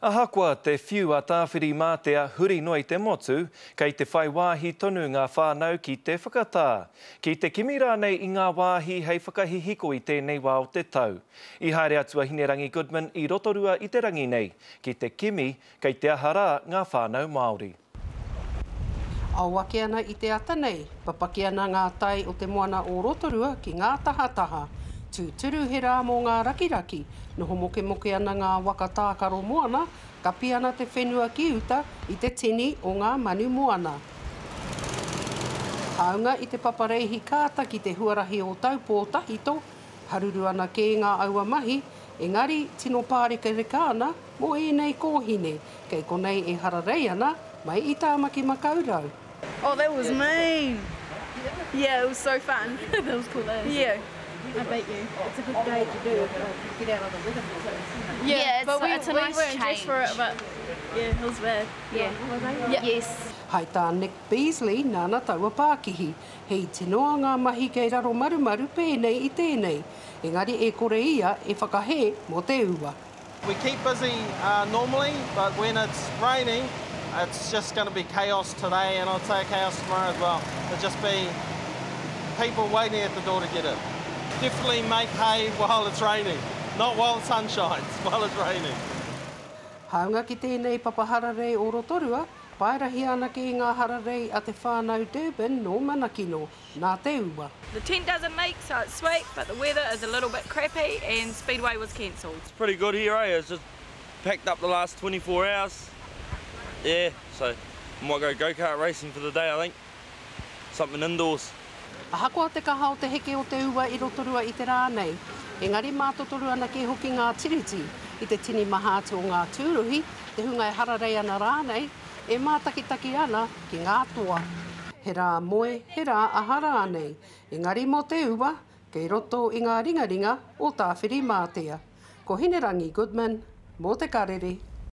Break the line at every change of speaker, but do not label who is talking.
Ahakoa te whiu a Tāwhirimātea huri noa i te motu, kei te whai wāhi tonu ngā whānau ki te whakatā, ki te kimi rānei i ngā wāhi hei whakahihiko i tēnei wā o te tau. I haere atu a Hinerangi Goodman i Rotorua i te rangi nei, ki te kimi kei te aha rā ngā whānau Māori.
Ao ake ana i te ata nei, papaki ana ngā tai o te moana o Rotorua ki ngā tahataha. Tūturu he rā mō ngā rakiraki, noho mokemoke ana ngā waka tākaro moana, kapi ana te whenua ki uta i te tini o ngā manu moana. Hāunga i te papa reihi kāta ki te huarahi o Taupō tahito, haruru ana kē ngā aua mahi, engari tino pārekareka ana mō ēnei kōhine, kei konei e hararei ana mai i Tāmaki Makaurau.
Oh that was mean! Yeah it was so fun. That was cool eh? Yeah. I beat you. It's a good day to do it, like get out of the weather for a bit. Yeah, but we, it's a nice we weren't dressed for it but yeah it was bad. Yeah. Yeah. Yes.
Hai tā Nick Beasley, nāna taua pākihi, he iti noa ngā mahi kei raro marumaru pēnei i tēnei, engari e kore ia e whakahē mō te ua.
We keep busy uh, normally, but when it's raining, it's just going to be chaos today and I'd say chaos tomorrow as well. It'll just be people waiting at the door to get in. Definitely make hay while it's raining, not while the sun shines, while it's raining.
Hāunga ki tēnei papa hararei o Rotorua, paerahia anake i ngā hararei a te whānau Durban nō Manakino, nā te ua.
The tent doesn't leak so it's sweet but the weather is a little bit crappy and Speedway was cancelled.
It's pretty good here eh, it's just packed up the last 24 hours, yeah, so might go go-kart racing for the day I think, something indoors.
Ahakoa te kaha o te heke o te ua i Rotorua i te rā nei, engari mātotoru ana kē hoki ngā tiriti i te tini maha atu o ngā tūruhi, te hunga e hararei ana rānei, e mātakitaki ana ki ngā toa. He rā moe, he rā aha rānei, engari mō te ua, kei roto i ngā ringaringa o Tāwhirimātea. Ko Hinerangi Goodman, mō Te Karere.